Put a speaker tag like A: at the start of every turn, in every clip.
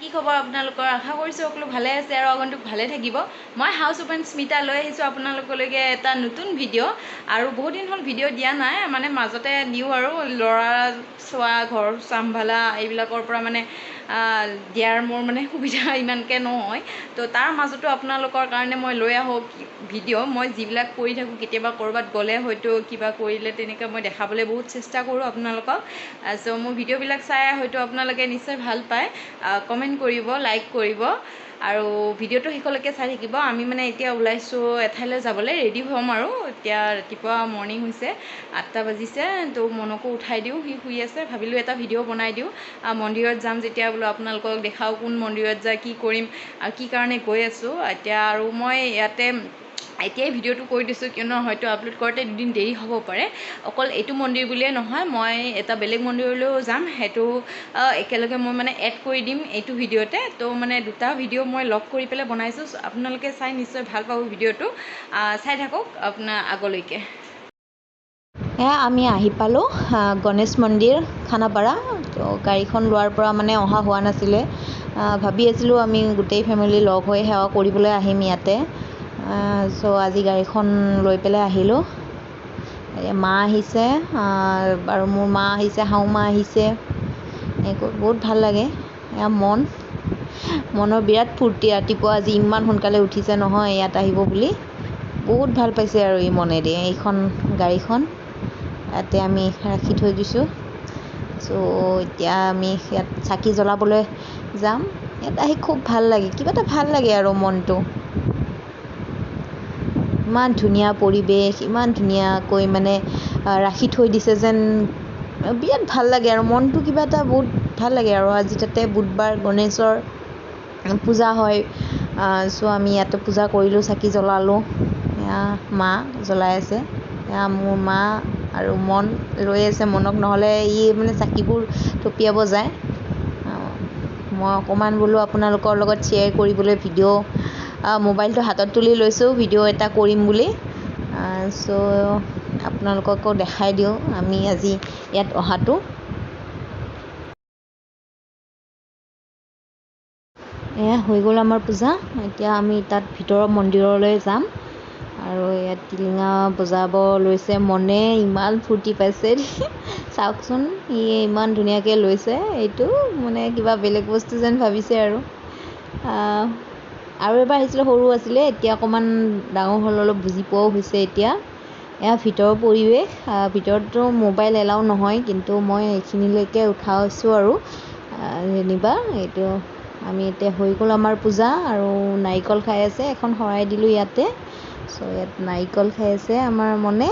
A: কি খবৰ আপোনালোকৰ? আশা কৰিছোঁ সকলো ভালে আছে আৰু আগন্তুক ভালে থাকিব। মই হাউচ অপেন স্মিতা লৈ আহিছোঁ আপোনালোকলৈকে এটা নতুন ভিডিঅ'। আৰু বহুত দিন হ'ল ভিডিঅ' দিয়া নাই, মানে মাজতে দিওঁ আৰু ল'ৰা চোৱা, ঘৰ চম্ভালা এইবিলাকৰ পৰা মানে দিয়াৰ মোৰ মানে সুবিধা ইমানকৈ নহয়। তো তাৰ মাজতো আপোনালোকৰ কাৰণে মই লৈ আহোঁ ভিডিঅ'। মই যিবিলাক কৰি থাকোঁ, কেতিয়াবা ক'ৰবাত গ'লে হয়তো কিবা কৰিলে তেনেকৈ মই দেখাবলৈ বহুত চেষ্টা কৰোঁ আপোনালোকক। চ' মোৰ ভিডিঅ'বিলাক চাই হয়তো আপোনালোকে নিশ্চয় ভাল পায়, কমেণ্ট কৰিব, লাইক কৰিব আৰু ভিডিঅ'টো শেষলৈকে চাই থাকিব। আমি মানে এতিয়া ওলাইছোঁ এঠাইলৈ যাবলৈ, ৰেডি হ'ম আৰু। এতিয়া ৰাতিপুৱা মৰ্ণিং হৈছে, 8টা বাজিছে। তো মনকো উঠাই দিওঁ, সি শুই আছে। ভাবিলোঁ এটা ভিডিঅ' বনাই দিওঁ। মন্দিৰত যাম যেতিয়া বোলো আপোনালোকক দেখাওঁ কোন মন্দিৰত যায়, কি কৰিম আৰু কি কাৰণে গৈ আছোঁ এতিয়া। আৰু মই ইয়াতে এতিয়াই ভিডিঅ'টো কৰি দিছোঁ, কিয়নো হয়তো আপলোড কৰোঁতে দুদিন দেৰি হ'ব পাৰে। অকল এইটো মন্দিৰ বুলিয়ে নহয়, মই এটা বেলেগ মন্দিৰলৈও যাম, সেইটো একেলগে মই মানে এড কৰি দিম এইটো ভিডিঅ'তে। তো মানে দুটা ভিডিঅ' মই লগ কৰি পেলাই বনাইছোঁ, আপোনালোকে চাই নিশ্চয় ভাল পাব ভিডিঅ'টো। চাই থাকক আপোনাৰ আগলৈকে।
B: এয়া আমি আহি পালোঁ গণেশ মন্দিৰ, খানাপাৰা। তো গাড়ীখন লোৱাৰ পৰা মানে অহা হোৱা নাছিলে। ভাবি আছিলোঁ আমি গোটেই ফেমিলি লগ হৈ সেৱা কৰিবলৈ আহিম ইয়াতে। চ' আজি গাড়ীখন লৈ পেলাই আহিলোঁ। মা আহিছে আৰু মোৰ মা আহিছে, শাহু মা আহিছে, বহুত ভাল লাগে। এয়া মনৰ বিৰাট ফূৰ্তি। ৰাতিপুৱা আজি ইমান সোনকালে উঠিছে নহয় ইয়াত আহিব বুলি, বহুত ভাল পাইছে আৰু ই মনেদি। এইখন গাড়ীখন ইয়াতে আমি ৰাখি থৈ দিছোঁ। চ' এতিয়া আমি ইয়াত চাকি জ্বলাবলৈ যাম। ইয়াত আহি খুব ভাল লাগে, কিবা এটা ভাল লাগে আৰু মনটো। ইমান ধুনীয়া পৰিৱেশ, ইমান ধুনীয়াকৈ মানে ৰাখি থৈ দিছে যেন, বিৰাট ভাল লাগে আৰু মনটো কিবা এটা বহুত ভাল লাগে আৰু। আজি তাতে বুধবাৰ, গণেশৰ পূজা হয়। চ' আমি ইয়াতে পূজা কৰিলোঁ, চাকি জ্বলালোঁ। এয়া মা জ্বলাই আছে, এয়া মোৰ মা আৰু মন ৰৈ আছে মনক, নহ'লে ই মানে চাকিবোৰ থপিয়াব যায়। মই অকণমান বোলো আপোনালোকৰ লগত শ্বেয়াৰ কৰিবলৈ ভিডিঅ' মোবাইলটো হাতত তুলি লৈছোঁ, ভিডিঅ' এটা কৰিম বুলি। চ' আপোনালোককো দেখাই দিওঁ আমি আজি ইয়াত অহাটো। এয়া হৈ গ'ল আমাৰ পূজা। এতিয়া আমি তাত ভিতৰৰ মন্দিৰলৈ যাম। আৰু ইয়াত টিলিঙা বজাব লৈছে মনে, ইমান ফূৰ্তি পাইছে। চাওকচোন, সি ইমান ধুনীয়াকৈ লৈছে, এইটো মানে কিবা বেলেগ বস্তু যেন ভাবিছে আৰু। আৰু এবাৰ আহিছিলে সৰু আছিলে, এতিয়া অকণমান ডাঙৰ হ'ল, অলপ বুজি পোৱাও হৈছে এতিয়া। এয়া ভিতৰৰ পৰিৱেশ, ভিতৰততো মোবাইল এলাউ নহয়, কিন্তু মই এইখিনিলৈকে উঠাইছোঁ আৰু যেনিবা। এইটো আমি এতিয়া হৈ গ'ল আমাৰ পূজা আৰু নাৰিকল খাই আছে, এখন শৰাই দিলোঁ ইয়াতে। চ' ইয়াত নাৰিকল খাই আছে আমাৰ মনে।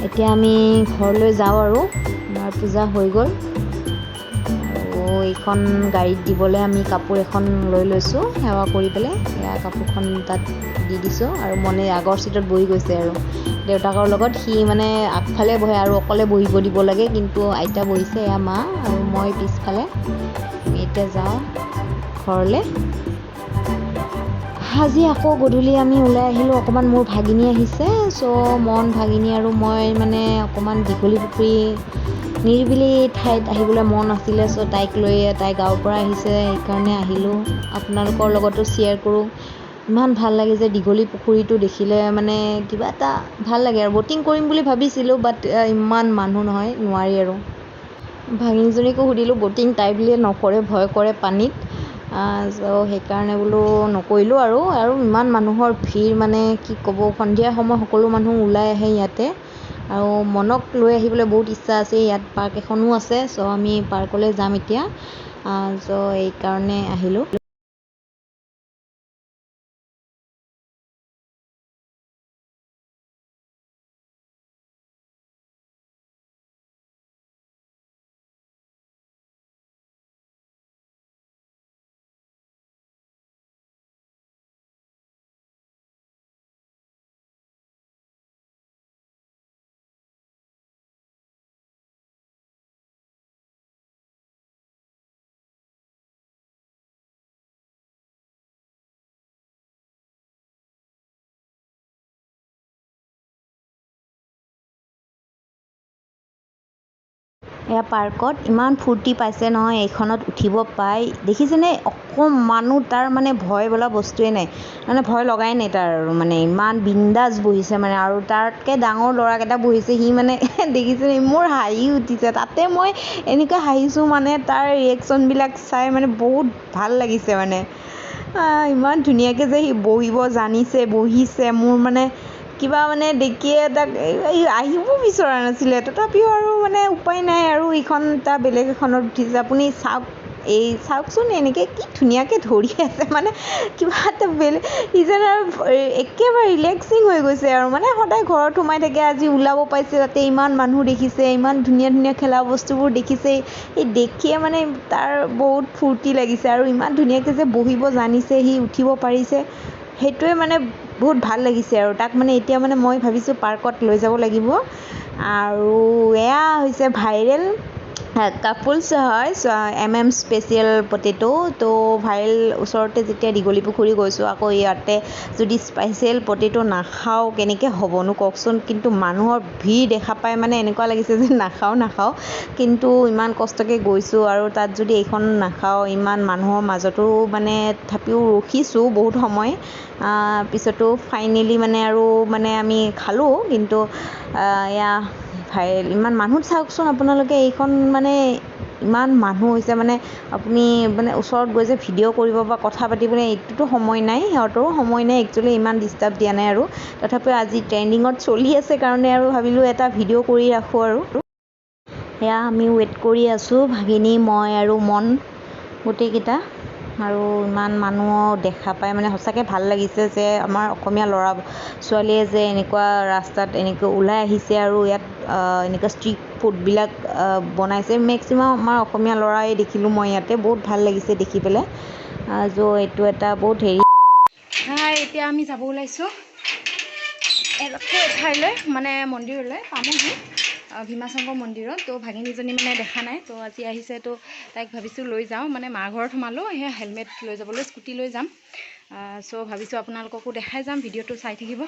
B: এতিয়া আমি ঘৰলৈ যাওঁ আৰু, আমাৰ পূজা হৈ গ'ল। আৰু এইখন গাড়ীত দিবলৈ আমি কাপোৰ এখন লৈ লৈছোঁ সেৱা কৰি পেলাই। এয়া কাপোৰখন তাত দি দিছোঁ আৰু মনে আগৰ চিটত বহি গৈছে আৰু দেউতাকৰ লগত। সি মানে আগফালে বহে আৰু অকলে বহিব দিব লাগে, কিন্তু আইতা বহিছে, এয়া মা আৰু মই পিছফালে। আমি এতিয়া যাওঁ ঘৰলৈ। আজি আকৌ গধূলি আমি ওলাই আহিলোঁ অকণমান, মোৰ ভাগিনী আহিছে। চ' মন, ভাগিনী আৰু মই মানে অকণমান দীঘলী পুখুৰী নিৰিবিলি ঠাইত আহিবলৈ মন আছিলে। চ' তাইক লৈ, তাই গাঁৱৰ পৰা আহিছে, সেইকাৰণে আহিলোঁ। আপোনালোকৰ লগতো শ্বেয়াৰ কৰোঁ। ইমান ভাল লাগে যে দীঘলী পুখুৰীটো দেখিলে মানে কিবা এটা ভাল লাগে আৰু। ব'টিং কৰিম বুলি ভাবিছিলোঁ, বাট ইমান মানুহ নহয়, নোৱাৰি আৰু। ভাগিনীজনীকো সুধিলোঁ ব'টিং, তাই বুলিয়ে নকৰে, ভয় কৰে পানীত। চ' সেইকাৰণে বোলো নকৰিলোঁ আৰু। আৰু ইমান মানুহৰ ভিৰ, মানে কি ক'ব, সন্ধিয়া সময় সকলো মানুহ ওলাই আহে ইয়াতে। আৰু মনক লৈ আহিবলৈ বহুত ইচ্ছা আছে। ইয়াত পাৰ্ক এখনো আছে, চ' আমি পাৰ্কলৈ যাম এতিয়া। চ' এইকাৰণে আহিলোঁ। এয়া পাৰ্কত ইমান ফূৰ্তি পাইছে নহয় এইখনত উঠিব পাই। দেখিছেনে, অকণমানো তাৰ মানে ভয় বোলা বস্তুৱে নাই, মানে ভয় লগাই নাই তাৰ আৰু, মানে ইমান বিন্দাছ বহিছে মানে। আৰু তাতকৈ ডাঙৰ ল'ৰাকেইটা বহিছে, সি মানে দেখিছেনে মোৰ হাঁহি উঠিছে তাতে, মই এনেকুৱা হাঁহিছোঁ মানে তাৰ ৰিয়েকশ্যনবিলাক চাই মানে বহুত ভাল লাগিছে মানে। ইমান ধুনীয়াকৈ যে সি বহিব জানিছে, বহিছে, মোৰ মানে কিবা মানে দেখিয়ে তাক আহিব বিচৰা নাছিলে, তথাপিও আৰু মানে উপায় নাই আৰু ইখন এটা বেলেগ এখনত উঠিছে। আপুনি চাওক, এই চাওকচোন, এনেকৈ কি ধুনীয়াকৈ ধৰি আছে, মানে কিবা এটা বেলেগ সি যেন আৰু একেবাৰে ৰিলেক্সিং হৈ গৈছে আৰু। মানে সদায় ঘৰত সোমাই থাকে, আজি ওলাব পাইছে, তাতে ইমান মানুহ দেখিছে, ইমান ধুনীয়া ধুনীয়া খেলা বস্তুবোৰ দেখিছে, এই দেখিয়ে মানে তাৰ বহুত ফূৰ্তি লাগিছে। আৰু ইমান ধুনীয়াকৈ যে বহিব জানিছে, সি উঠিব পাৰিছে, সেইটোৱে মানে বহুত ভাল লাগিছে আৰু তাক মানে এতিয়া মানে মই ভাবিছোঁ পাৰ্কত লৈ যাব লাগিব। আৰু এয়া হৈছে ভাইৰেল কাপলছ হয়, এম স্পেচিয়েল পটেটো। তো ভাইৰেল ওচৰতে যেতিয়া দীঘলী পুখুৰী গৈছোঁ, আকৌ ইয়াতে যদি স্পেচিয়েল পটেটো নাখাওঁ কেনেকৈ হ'বনো কওকচোন। কিন্তু মানুহৰ ভিৰ দেখা পাই মানে এনেকুৱা লাগিছে যে নাখাওঁ নাখাওঁ, কিন্তু ইমান কষ্টকৈ গৈছোঁ আৰু তাত যদি এইখন নাখাওঁ, ইমান মানুহৰ মাজতো মানে তথাপিও ৰখিছোঁ বহুত সময়, পিছতো ফাইনেলি মানে আৰু মানে আমি খালোঁ। কিন্তু এয়া ভাইৰেল, ইমান মানুহ চাওকচোন আপোনালোকে, এইখন মানে ইমান মানুহ হৈছে, মানে আপুনি মানে ওচৰত গৈ যে ভিডিঅ' কৰিব বা কথা পাতিবলৈ এইটোতো সময় নাই, সিহঁতৰো সময় নাই একচুৱেলি, ইমান ডিষ্টাৰ্ব দিয়া নাই আৰু। তথাপিও আজি ট্ৰেণ্ডিঙত চলি আছে কাৰণে আৰু ভাবিলোঁ এটা ভিডিঅ' কৰি ৰাখোঁ আৰু। সেয়া আমি ৱেইট কৰি আছোঁ, ভাগিনী, মই আৰু মন গোটেইকেইটা। আৰু ইমান মানুহ দেখা পাই মানে সঁচাকৈ ভাল লাগিছে যে আমাৰ অসমীয়া ল'ৰা ছোৱালীয়ে যে এনেকুৱা ৰাস্তাত এনেকৈ ওলাই আহিছে আৰু ইয়াত এনেকুৱা ষ্ট্ৰীট ফুডবিলাক বনাইছে। মেক্সিমাম আমাৰ অসমীয়া ল'ৰাই দেখিলোঁ মই ইয়াতে, বহুত ভাল লাগিছে দেখি পেলাই। য' এইটো এটা বহুত হেৰি।
A: হাই, এতিয়া আমি যাব ওলাইছোঁ আকৌ এঠাইলৈ, মানে মন্দিৰলৈ, পামহি ভীমাশংকৰ মন্দিৰত। তো ভাগিনীজনী মানে দেখা নাই, তো আজি আহিছে, তো তাইক ভাবিছোঁ লৈ যাওঁ। মানে মাৰ ঘৰত সোমালোঁ, সেয়া হেলমেট লৈ যাবলৈ, স্কুটি লৈ যাম। চ' ভাবিছোঁ আপোনালোককো দেখাই যাম, ভিডিঅ'টো চাই থাকিব।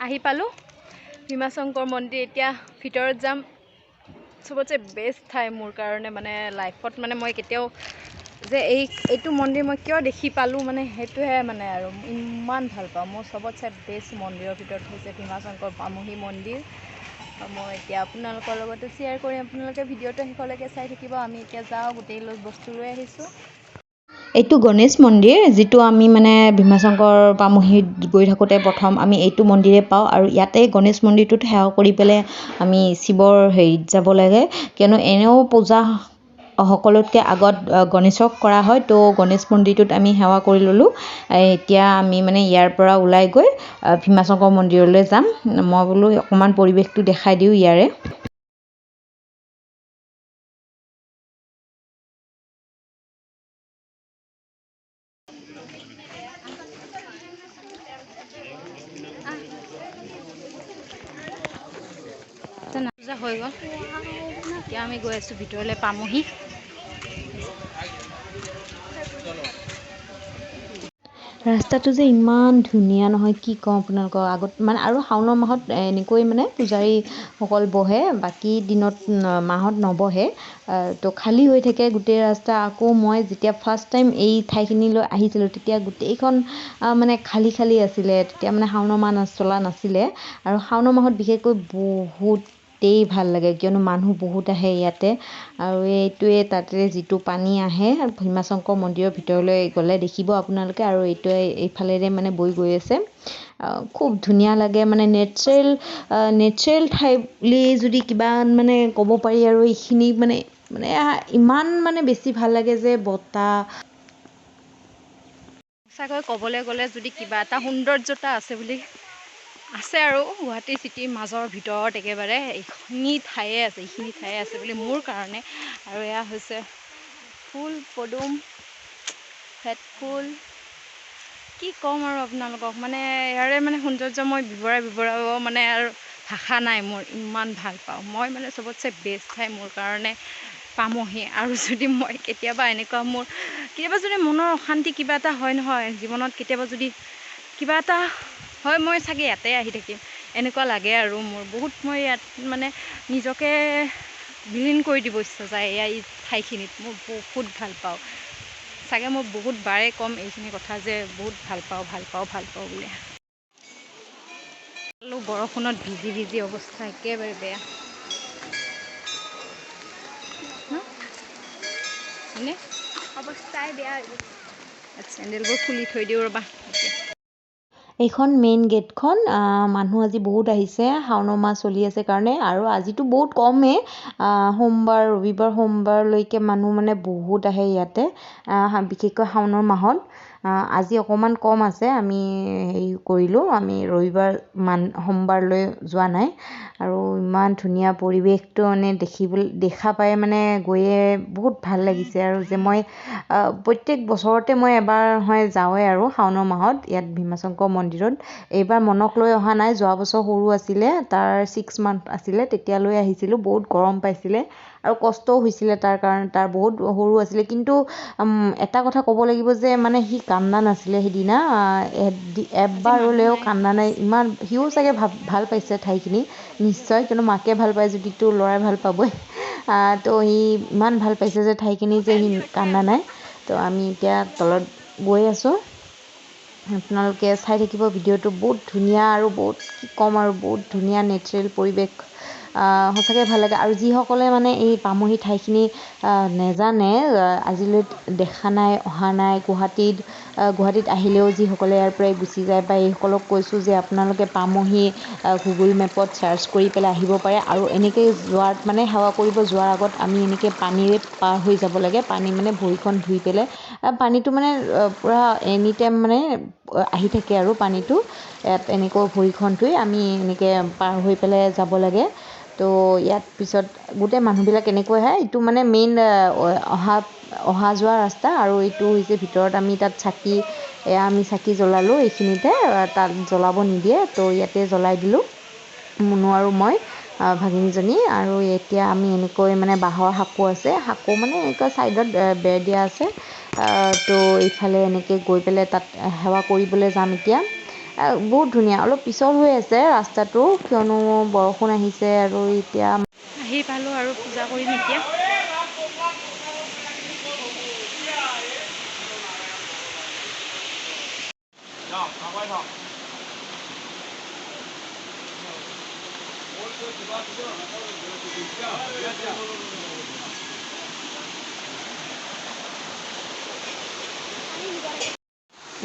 A: আহি পালোঁ ভীমাশংকৰ মন্দিৰ, এতিয়া ভিতৰত যাম। চবতছে বেষ্ট ঠাই মোৰ কাৰণে, মানে লাইফত মানে মই কেতিয়াও যে এইটো মন্দিৰ মই কিয় দেখি পালোঁ মানে সেইটোহে মানে আৰু ইমান ভাল পাওঁ। মোৰ চবতছে বেষ্ট মন্দিৰৰ ভিতৰত হৈছে ভীমাশংকৰ পামহি মন্দিৰ। মই এতিয়া আপোনালোকৰ লগতো শ্বেয়াৰ কৰিম, আপোনালোকে ভিডিঅ'টো শেষলৈকে চাই থাকিব। আমি এতিয়া যাওঁ, গোটেই বস্তু লৈ আহিছোঁ।
B: এইটো গণেশ মন্দিৰ, যিটো আমি মানে ভীমাশংকৰ পামহিত গৈ থাকোঁতে প্ৰথম আমি এইটো মন্দিৰে পাওঁ। আৰু ইয়াতে গণেশ মন্দিৰটোত সেৱা কৰি পেলাই আমি শিৱৰ হেৰিত যাব লাগে, কিয়নো এনেও পূজা সকলোতকৈ আগত গণেশক কৰা হয়। তো গণেশ মন্দিৰটোত আমি সেৱা কৰি ল'লোঁ। এতিয়া আমি মানে ইয়াৰ পৰা ওলাই গৈ ভীমাশংকৰ মন্দিৰলৈ যাম। মই বোলো অকণমান পৰিৱেশটো দেখাই দিওঁ ইয়াৰে।
A: পূজা হৈ গ'ল, এতিয়া আমি গৈ আছোঁ ভিতৰলৈ, পামহি।
B: ৰাস্তাটো যে ইমান ধুনীয়া নহয়, কি কওঁ আপোনালোকক। আগত মানে আৰু শাওণৰ মাহত এনেকৈ মানে পূজাৰীসকল বহে, বাকী দিনত মাহত নবহে। তো খালী হৈ থাকে গোটেই ৰাস্তা। আকৌ মই যেতিয়া ফাৰ্ষ্ট টাইম এই ঠাইখিনিলৈ আহিছিলোঁ, তেতিয়া গোটেইখন মানে খালী খালী আছিলে। তেতিয়া মানে শাওণৰ মাহ চলা নাছিলে। আৰু শাওণৰ মাহত বিশেষকৈ বহুতেই ভাল লাগে, কিয়নো মানুহ বহুত আহে ইয়াতে। আৰু এইটোৱে তাতে যিটো পানী আহে ভীমাশংকৰ মন্দিৰৰ ভিতৰলৈ গ'লে দেখিব আপোনালোকে। আৰু এইটোৱে এইফালেৰে মানে বৈ গৈ আছে, খুব ধুনীয়া লাগে। মানে নেচাৰেল নেচাৰেল ঠাই বুলি যদি কিবা মানে ক'ব পাৰি আৰু এইখিনি মানে মানে ইমান মানে বেছি ভাল লাগে যে বতাহ।
A: সঁচাকৈ ক'বলৈ গ'লে যদি কিবা এটা সৌন্দৰ্যতা আছে বুলি আছে আৰু গুৱাহাটী চিটিৰ মাজৰ ভিতৰত একেবাৰে এইখিনি ঠায়ে আছে, এইখিনি ঠায়ে আছে বুলি মোৰ কাৰণে। আৰু এয়া হৈছে ফুল পদুম, ফেট ফুল, কি ক'ম আৰু আপোনালোকক। মানে ইয়াৰে মানে সৌন্দৰ্য মই বিৱৰাই বিৱৰাব মানে আৰু ভাষা নাই মোৰ, ইমান ভাল পাওঁ মই। মানে চবতছে বেষ্ট ঠাই মোৰ কাৰণে পামহি। আৰু যদি মই কেতিয়াবা এনেকুৱা মোৰ কেতিয়াবা যদি মনৰ অশান্তি কিবা এটা হয় নহয় জীৱনত, কেতিয়াবা যদি কিবা এটা হয়, মই চাগে ইয়াতে আহি থাকিম এনেকুৱা লাগে আৰু মোৰ। বহুত মই ইয়াত মানে নিজকে বিলীন কৰি দিব ইচ্ছা যায় এয়া এই ঠাইখিনিত। মই বহুত ভাল পাওঁ। চাগে মই বহুত বাৰে ক'ম এইখিনি কথা যে বহুত ভাল পাওঁ, ভাল পাওঁ, ভাল পাওঁ বুলি। বৰষুণত ভিজি ভিজি অৱস্থা একেবাৰে বেয়া। হয়নে?
C: অৱস্থাই বেয়া হৈ গৈছে।
A: চেণ্ডেলবোৰ খুলি থৈ দিওঁ ৰ'বা।
B: এইখন মেইন গেটখন। মানুহ আজি বহুত আহিছে, শাওণৰ মাহ চলি আছে কাৰণে। আৰু আজিতো বহুত কমেই, সোমবাৰ ৰবিবাৰ সোমবাৰলৈকে মানুহ মানে বহুত আহে ইয়াতে, বিশেষকৈ শাওণৰ মাহত। আজি অকণমান কম আছে। আমি হেৰি কৰিলোঁ, আমি ৰবিবাৰ মান সোমবাৰলৈ যোৱা নাই। আৰু ইমান ধুনীয়া পৰিৱেশটো মানে দেখিবলৈ দেখা পাই মানে গৈয়ে বহুত ভাল লাগিছে। আৰু যে মই প্ৰত্যেক বছৰতে মই এবাৰ হয় যাওঁৱেই আৰু শাওণৰ মাহত ইয়াত ভীমাশংকৰ মন্দিৰত। এইবাৰ মনক লৈ অহা নাই, যোৱা বছৰ সৰু আছিলে, তাৰ 6 মান্থ আছিলে তেতিয়ালৈ আহিছিলোঁ। বহুত গৰম পাইছিলে আৰু কষ্টও হৈছিলে তাৰ কাৰণে, তাৰ বহুত সৰু আছিলে। কিন্তু এটা কথা ক'ব লাগিব যে মানে সি কান্দা নাছিলে সেইদিনা, এবাৰ হ'লেও কান্দা নাই। ইমান সিও চাগে ভাল পাইছে ঠাইখিনি নিশ্চয়, কিয়নো মাকে ভাল পায় যদিতো ল'ৰাই ভাল পাবই। তো সি ইমান ভাল পাইছে যে ঠাইখিনি যে সি কান্দা নাই। তো আমি এতিয়া তলত গৈ আছোঁ, আপোনালোকে চাই থাকিব ভিডিঅ'টো। বহুত ধুনীয়া আৰু বহুত কি ক'ম আৰু বহুত ধুনীয়া নেচাৰেল পৰিৱেশ, সঁচাকৈ ভাল লাগে। আৰু যিসকলে মানে এই পামহি ঠাইখিনি নেজানে, আজিলৈ দেখা নাই, অহা নাই গুৱাহাটীত, গুৱাহাটীত আহিলেও যিসকলে ইয়াৰ পৰাই গুচি যায় বা এইসকলক কৈছোঁ যে আপোনালোকে পামহি গুগল মেপত চাৰ্চ কৰি পেলাই আহিব পাৰে। আৰু এনেকৈ যোৱাত মানে সেৱা কৰিব যোৱাৰ আগত আমি এনেকৈ পানীৰে পাৰ হৈ যাব লাগে। পানী মানে ভৰিখন ধুই পেলাই, পানীটো মানে পূৰা এনি টাইম মানে আহি থাকে আৰু পানীটো ইয়াত এনেকৈ ভৰিখন ধুই আমি এনেকৈ পাৰ হৈ পেলাই যাব লাগে। তো ইয়াত পিছত গোটেই মানুহবিলাক এনেকৈ আহে। এইটো মানে মেইন অহা যোৱা ৰাস্তা। আৰু এইটো হৈছে ভিতৰত আমি তাত চাকি, এয়া আমি চাকি জ্বলালোঁ এইখিনিতে, তাত জ্বলাব নিদিয়ে তো ইয়াতে জ্বলাই দিলোঁ মুনু আৰু মই ভাগিনীজনী। আৰু এতিয়া আমি এনেকৈ মানে বাঁহৰ সাঁকো আছে, সাঁকো মানে এনেকৈ ছাইডত বেৰ দিয়া আছে। তো এইফালে এনেকৈ গৈ পেলাই তাত সেৱা কৰিবলৈ যাম এতিয়া। বহুত ধুনীয়া, অলপ পিছল হৈ আছে ৰাস্তাটো, কিয়নো বৰষুণ আহিছে। আৰু এতিয়া
A: আহি পালোঁ আৰু পূজা কৰিম এতিয়া।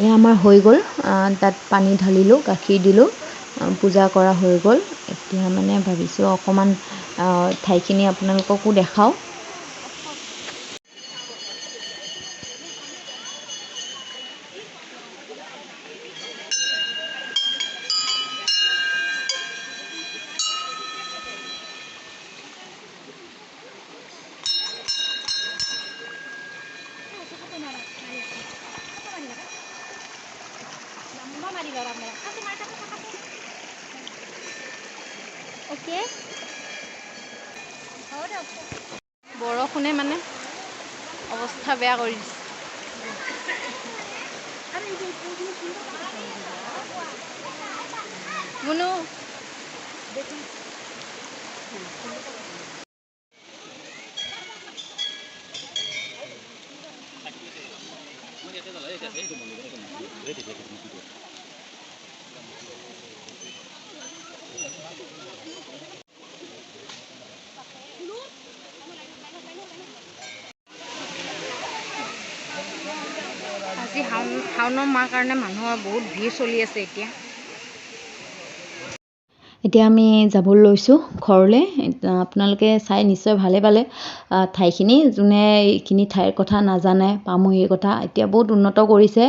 B: এয়া আমাৰ হৈ গ'ল, তাত পানী ঢালিলোঁ, গাখীৰ দিলোঁ, পূজা কৰা হৈ গ'ল। এতিয়া মানে ভাবিছোঁ অকণমান ঠাইখিনি আপোনালোককো দেখাওঁ।
C: অ'কে,
A: বৰষুণে মানে অৱস্থা বেয়া কৰি দিছে। মুনু। আজি শাওনৰ মাহ কাৰণে মানুহৰ বহুত ভিৰ চলি আছে এতিয়া।
B: এতিয়া আমি যাবলৈ লৈছোঁ ঘৰলৈ। আপোনালোকে চাই নিশ্চয় ভালে পালে ঠাইখিনি। যোনে এইখিনি ঠাইৰ কথা নাজানে, পামহিৰ কথা, এতিয়া বহুত উন্নত কৰিছে,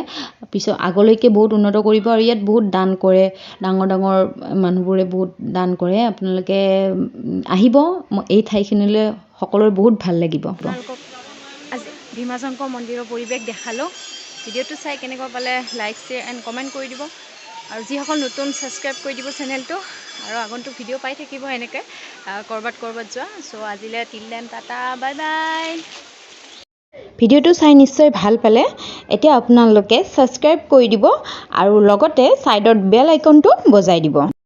B: পিছত আগলৈকে বহুত উন্নত কৰিব। আৰু ইয়াত বহুত দান কৰে, ডাঙৰ ডাঙৰ মানুহবোৰে বহুত দান কৰে। আপোনালোকে আহিব এই ঠাইখিনিলৈ, সকলোৰে বহুত ভাল লাগিব।
A: আপোনালোকক আজি ভীমাশংকৰ মন্দিৰৰ পৰিৱেশ দেখালোঁ। ভিডিঅ'টো চাই কেনেকুৱা পালে লাইক, শ্বেয়াৰ এণ্ড কমেণ্ট কৰি দিব আৰু যিসকল নতুন, ছাবস্ক্ৰাইব কৰি দিব চেনেলটো আৰু আগন্তুক ভিডিঅ' পাই থাকিব এনেকৈ ক'ৰবাত ক'ৰবাত যোৱা। চ' আজিলৈ till then, tata, bye bye.
B: ভিডিঅ'টো চাই নিশ্চয় ভাল পালে। এতিয়া আপোনালোকে ছাবস্ক্ৰাইব কৰি দিব আৰু লগতে ছাইডত বেল আইকনটো বজাই দিব।